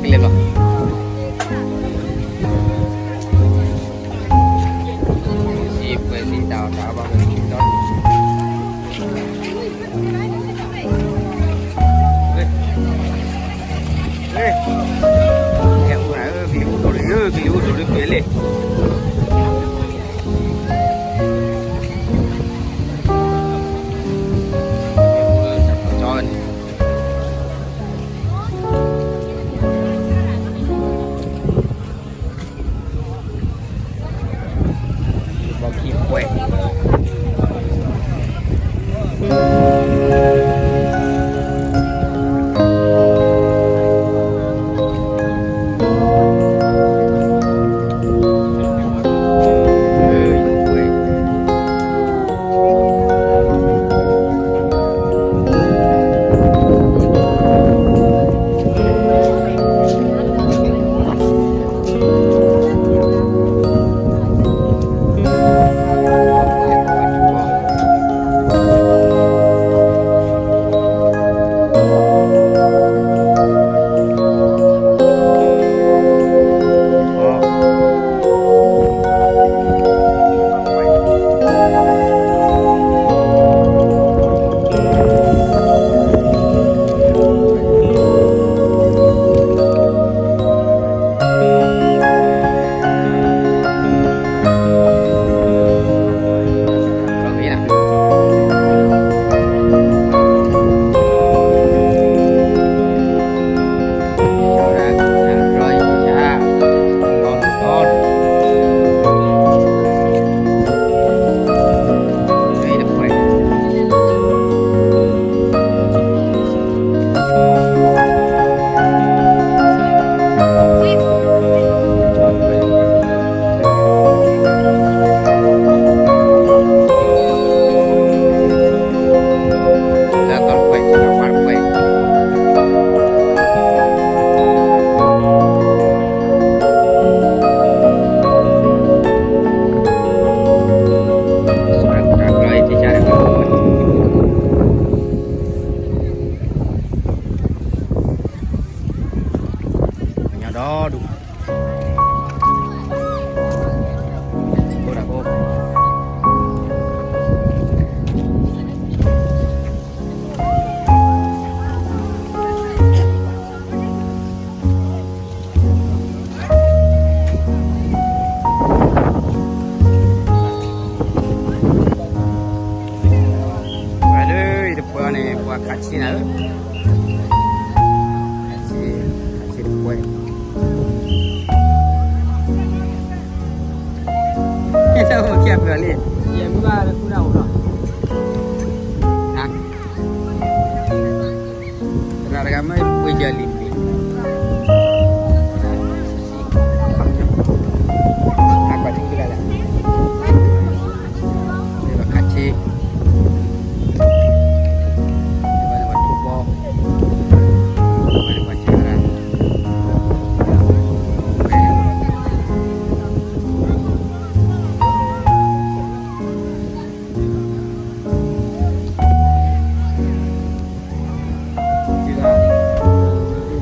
ကလဲၤလီၤ. စံးပှဲၤစံးတၢ်အီၣ်တၢ်အီဘၣ်ဝဲဒီး ဟဲအိၣ်နၤဧၢ, ကလံၤအိၣ်ဒိၣ်လံ, ကလံၤအိၣ်ဒိၣ်လံ ကဲလံ. ဘီခံပှဲၤ, ဒီဒူၣ် အိၣ်ဒၣ်ဖိ ပှၤလၢယတပှဲၤအီၤန့ၣ် ပှၤခးဆံနၤဧၢ, ခးဆံ, ခးဆံတပှဲၤ, ကဲပျၢၤလံ, ယမုၢ်ဘၣ်လၢဃုဒၣ်အိၣ်လီၤ, သရၣ်တဂၤမ့ၢ်ပှ့ၤကၢၤလံၤန့ၣ်, အကွၢ်ထံကလၢ်လၢ, မ့ၢ်ဘၣ်ခးဆံ, မ့ၢ်ဘၣ်လၢပှၤထူဘီ, မ့ၢ်ဘၣ်လၢပှၤဆါရၣ်, ဒ်သိး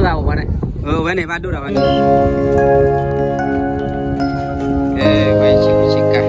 ဘၣ်ဝဲန့ၣ်, အဝဲန့ၣ်ဘၣ်ဒိၣ်ဒီးဝဲန့ၣ်, ဝဲဆံးဆံးကါ,